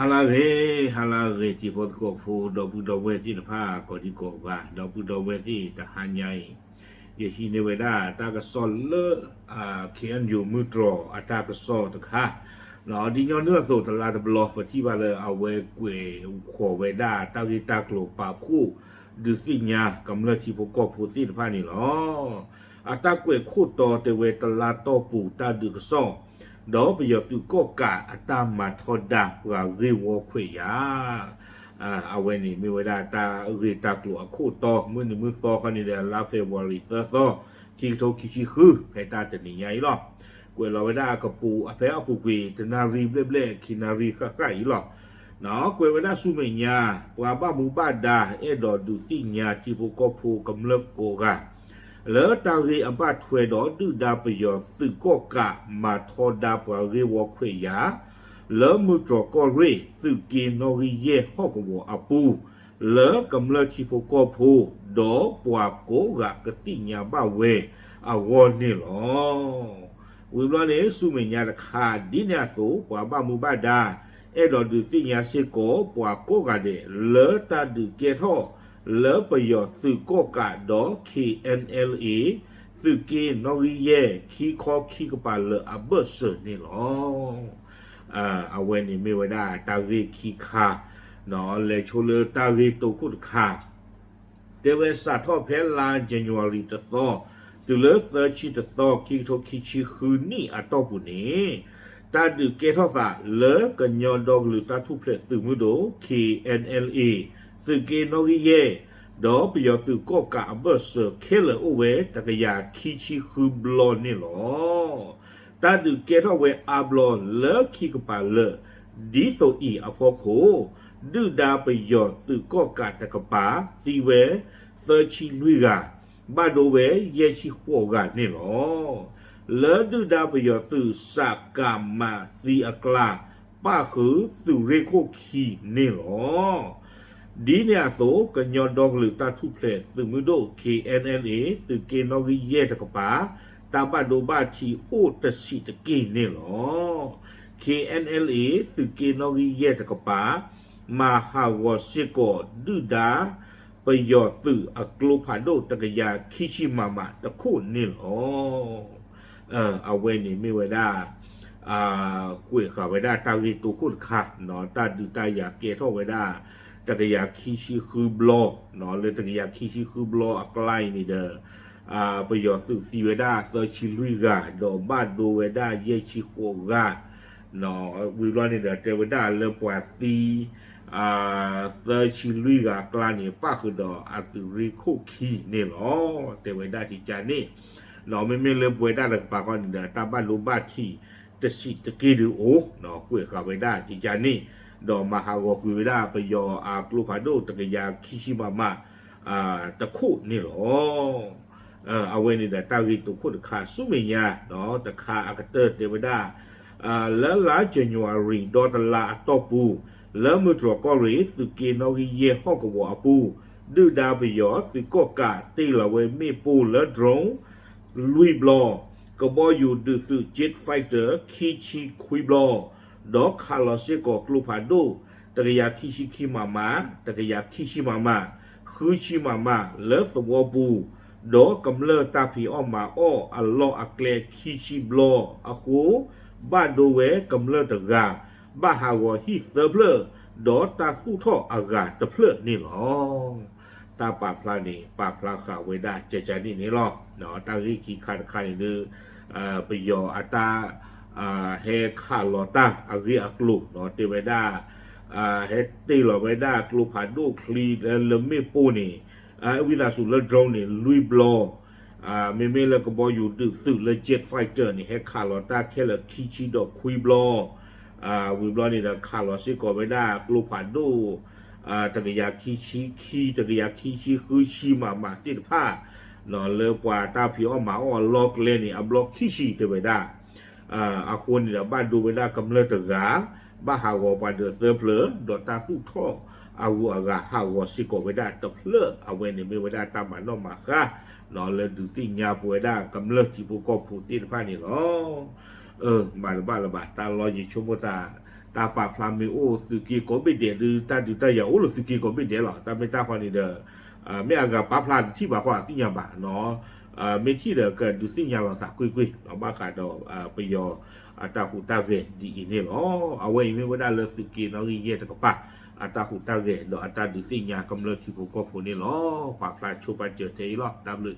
ဟါလၢအဂ့ၤ, ဟါလၢအဂ့ၤ တံၤဖိသကိးဖိ ဒီပုၢ်ဒီဝဲၢ်သ့ၣ်တဖၣ် ကိးဒံကိးဂၤ, ဒီပုၢ်ဒီဝဲၢ်သ့ၣ်တဟါညါအံၤ, ယဟံးန့ၢ်ဝဲဒၣ်တၢ်ကစီၣ်လၢ KNU မုၢ်တြီၤအတၢ်ကစီၣ်တခါ, ဒ်ညီနုၢ်အသိးတလါတဘျီ ပထံၣ်ဘၣ်လၢအဝဲကွဲးဃီၤဝဲဒၣ်တၢ်ဂ့ၢ်တၢ်ကျိၤပာ်ဖှိၣ် ဒုးသ့ၣ်ညါကမျၢၢ်ထံဖိကီၢ်ဖိသ့ၣ်တဖၣ်န့ၣ်လီၤ. အတၢ်ကွဲးခိၣ်တီတဲဝဲတလါတီၢ်ပူၤတၢ်ဒုးကစီၣ် ဒီးပယီၤသုးကီၣ်ကးအတၢ်မၤထီဒါပှၤဂ့ၢ်ဝီခွဲးယာ်, အဝဲန့ၣ်မ့ၢ်ဝဲဒၣ်တၢ်ဂ့ၢ်တၢ်ကျိၤအခိၣ်တီ မုၢ်နံၤမုၢ်သီခီန့ၣ်ဒီး လါ February သၢသီ, ခံကထိခံဆံဃု ဖဲတၢ်တနံၤညါအံၤလီၤ. ကွဲးလီၤဝဲဒၣ်အကပူၤ အဖဲအပူၤကွံာ် တနၣ်ရံၣ်ဘျဲၣ်ဘျဲၣ် ခံနၣ်ရံၣ်ဃၣ်ဃၣ်အံၤလီၤ. ကွဲးဝဲဒၣ်ဆူမဲာ်ညါ ပှၤဘၣ်မူဘၣ်ဒါ အဲၣ်ဒိးဒုးသ့ၣ်ညါထံဖိကီၢ်ဖိကမျၢၢ်ကိးဂၤ လၢတၢ်ဂ့ၢ်အဘၣ်ထွဲဒီးဒုၣ်ဒါပယီၤသုးကီၣ်ကးမၤထီဒါပှၤဂ့ၢ်ဝီခွဲးယာ် လၢမုၢ်တြီၤကီၢ်ရ့ၣ် သုးက့နီၣ်ဂံၢ်ယဲၢ်ဟီၣ်ကဝီၤအပူၤ လၢကမျၢၢ်ထံဖိကီၢ်ဖိ ဒီးပှၤကိးဂၤကသ့ၣ်ညါဘၣ်ဝဲအဂီၢ်န့ၣ်လီၤ. ဝံၤဘျီန့ၣ် ဆူမဲာ်ညါတခါ ဒ်န့ၣ်အသိး ပှၤဘၣ်မူဘၣ်ဒါ အဲၣ်ဒိးဒုးသ့ၣ်ညါစ့ၢ်ကီး ပှၤကိးဂၤဒဲး လၢတၢ်ဒုးကဲထီၣ် လၢပယီၤသုးကီၣ်ကးဒီး KNLA သုးက့နီၣ်ဂံၢ်ယဲၢ် ခံခီခံကပၤလၢာ်အဘၢၣ်စၢၤန့ၣ်လီၤ. အဝဲန့ၣ်မ့ၢ်ဝဲဒၣ်တၢ်ဂ့ၢ်ခံခါ, လဲၤဆိလၢတၢ်ဂ့ၢ်တိခိၣ်တခါ တဲဝဲစးထီၣ်ဖဲလါ January တသီ, တုၤလၢသၢဆံတသီ ခံကထိခံဆံဃုနံၣ်အတီၢ်ပူၤန့ၣ်, တၢ်ဒုးကဲထီၣ်သးလၢကညီဒီကလုာ်တၢ်ထူၣ်ဖျဲးသုးမုၢ်ဒိၣ် KNLA သုးက့နီၣ်ဂံၢ်ယဲၢ် ဒီးပယီၤသုးကီၣ်ကးအဘၢၣ်စၢၤခဲလၢာ်အိၣ်ဝဲတကယၤခံဆံဃုဘျီန့ၣ်လီၤ. တၢ်ဒုးကဲထီၣ်ဝဲအါဘျီလၢခံကပၤလၢာ်, ဒ်သိးအံၤအဖီခိၣ်, ဒုၣ်ဒါပယီၤသုးကီၣ်ကးတကပၤ သံဝဲသၢဆံလွံၢ်ဂၤ, ဘၣ်ဒိဝဲယဲၢ်ဆံဃိးဂၤန့ၣ်လီၤ. လၢဒုၣ်ဒါပယီၤသုးစးကးမးသံအကျါ, ပၣ်ဃုာ်သုးရ့ၣ်ခိၣ်ခံန့ၣ်လီၤ. ဒ်န့ၣ်အသိး ကညီဒီကလုာ်တၢ်ထူၣ်ဖျဲးသုးမုၢ်ဒိၣ် KNLA သုးက့နီၣ်ဂံၢ်ယဲၢ်တကပၤ တၢ်ဘၣ်ဒိဘၣ်ထံးအိၣ်တဆံးတက့ၢ်န့ၣ်လီၤ. KNLA သုးက့နီၣ်ဂံၢ်ယဲၢ်တကပၤ မၤဟးဂီၤစ့ၢ်ကီးဒုၣ်ဒါ ပယီၤသုးအကျိဖးဒိၣ်တကယၤခံဆံမးမးတခိၣ်န့ၣ်လီၤ. အဝဲန့ၣ်မ့ၢ်ဝဲဒၣ် ကွဲးဃာ်ဝဲဒၣ်တၢ်ဂ့ၢ်တိခိၣ်တခါ, တၢ်ဒုးတၢ်ယၤကဲထီၣ်ဝဲဒၣ် တကယၤခံဆံဃုဘျီ, လၢတကယၤခံဆံဃုဘျီအကျါအံၤန့ၣ်ဒီး ပယီၤသုးသံဝဲဒၣ်သၢဆံလွံၢ်ဂၤ, ဒီးဘၣ်ဒိဝဲဒၣ်ယဲၢ်ဆံဃိးဂၤ, ဝံၤဘျီန့ၣ်ဒီးတဲဝဲဒၣ်လၢပှၤသံ သၢဆံလွံၢ်ဂၤအကျါန့ၣ် ပၣ်ဃုာ်ဒီးအသုးရ့ၣ်ခိၣ်ခံန့ၣ်လီၤ. တဲဝဲဒၣ်ကကန့ၣ်, မ့မ့ၢ်လၢပဝဲဒၣ်တကပၤဃီန့ၣ်ဒီး တၢ်ဘၣ်ဒိဘၣ်ထံးတဆံးတက့ၢ်ဒုးအိၣ်, ကွဲးဃာ်ဝဲဒၣ်ကကန့ၣ်, ဒီးမၤဟးဂီၤကွံာ်ဝဲဒၣ်ပယီၤအကျိဖးဒိၣ်တကယၤခံဆံမးမး တခိၣ်န့ၣ်လီၤ. အဝဲန့ၣ်ဒီးတၢ်ဂ့ၢ်တိခိၣ်တခါ ဆူမဲာ်ညါ တခါအကတၢၢ်တဲဝဲဒၣ် လၢလါ January ဒီတလါအတီၢ်ပူၤ, လၢမုၢ်တြီၤကီၢ်ရ့ၣ် သုးက့နီၣ်ဂံၢ်ယဲၢ်ဟီၣ်ကဝီၤအပူၤ, ဒုၣ်ဒါပယီၤသုးကီၣ်ကးတ့ၢ်လီၤဝဲမ့ၣ်ပိၢ်လၢ drone လွံၢ်ဘျီ, ကဘီယူၤဒုးသုး jet fighter ခံဆံခွံဘျီ, ဒီးခးလီၤစ့ၢ်ကီးကျိဖးဒိၣ် တကယၤခံဆံခံမးမး, တကယၤခံဆံမးမး, ဃုဆံမးမး လၢသဝီပူၤ, ဒီးကမျၢၢ်တၢ်ဖံးအီၣ်မၤအီၣ်အလီၢ်အကျဲခံဆံဘျီအဃိ, ဘၣ်ဒိဝဲကမျၢၢ်တဂၤ, ဘၣ်ဟးဂီၤဟံၣ်သၢဖျၢၣ်, ဒီးတၢ်သူၣ်ထီၣ်အဂၤတဖျၢၣ်န့ၣ်လီၤ. တၢ်ပာ်ဖျါန့ၣ် ပာ်ဖျါဃာ်ဝဲဒၣ်ကကန့ၣ်န့ၣ်လီၤ. တၢ်ဂ့ၢ်ခံခါတခါန့ၣ်ဒီး ပယီၤအတၢ် ဟဲခးလီၤတၢ်အဂ့ၢ်အကျိၤ တဲဝဲဒၣ် ဟဲတ့ၢ်လီၤဝဲဒၣ်ကျိဖးဒိၣ်ချံလၢမ့ၣ်ပိၢ်န့ၣ် ဝံသးစူၤလၢ drone န့ၣ် လွံၢ်ဘျီ, မ့မ့ၢ်လၢကဘီယူၤဒုးသုးလၢ jet fighter န့ၣ် ဟဲခးလီၤတၢ်ခဲလၢာ်ခံဆံဒီးခွံဘျီ, ဝံၤဘျီန့ၣ်ဒီးခးလီၤစ့ၢ်ကီးဝဲဒၣ်ကျိဖးဒိၣ် တကယၤခံဆံခံ, တကယၤခံဆံဃုဆံမးမးသ့ၣ်တဖၣ် လၢပှၤတၢ်ဖံးအီၣ်မၤအီၣ်အလီၢ်ကျဲန့ၣ် အဘျီခံဆံတဲဝဲဒၣ် အဃိန့ၣ်ဒီး ဘၣ်ဒိဝဲဒၣ်ကမျၢၢ်တဂၤ, ဘၣ်ဟးဂီၤပှၤဒၢးသၢဖျၢၣ်, ဒီးတၢ်သူၣ်ထီၣ်အဂုၤအဂၤဟးဂီၤစ့ၢ်ကီးဝဲဒၣ်တဖျၢၣ်, အဝဲန့ၣ်မ့ၢ်ဝဲဒၣ်တၢ်မၤနီၣ်မၤဃါ လၢဒုးသ့ၣ်ညါပဝဲဒၣ်ကမျၢၢ်ထံဖိကီၢ်ဖိသ့ၣ်တဖၣ်န့ၣ်လီၤ. မၤတဘၣ်လၢၤဘၣ် တၢ်လီၢ်ယဆိကမိၣ်သး တၢ်ပာ်ဖျါမ့ၢ်အိၣ်သုးက့ကိးဘ့ၣ်ဒဲးဒီး တၢ်ဒုးတၢ်ယၤအိၣ်လၢသုးက့ကိးဘ့ၣ်ဒဲးလီၤ. တၢ်မ့ၢ်တၢ်ဃီန့ၣ်ဒီး မ့ၢ်အဂၤပာ်ဖျါတထံၣ်ဘၣ်ဃီအသ့ၣ်ညါဘၣ်နီၤ. မ့ၢ်ထံၣ်ဒီးကဒုးသ့ၣ်ညါလီၤသးကွ့ၢ်ကွ့ၢ် ဘၣ်ဃးဒီးပယီၤအတၢ်ဟူးတၢ်ဂဲၤဒ်အံၤန့ၣ်လီၤ. အဝဲအံၤမ့ၢ်ဝဲဒၣ်လၢသုးက့နီၣ်ဂံၢ်ယဲၢ်တကပၤ အတၢ်ဟူးတၢ်ဂဲၤဒီးအတၢ်ဒုးသ့ၣ်ညါကမျၢၢ်ထံဖိကီၢ်ဖိန့ၣ်လီၤ. ပာ်ဖျါဆိပာ်စၢၤထဲအံၤလီၤ. တၢ်ဘျုး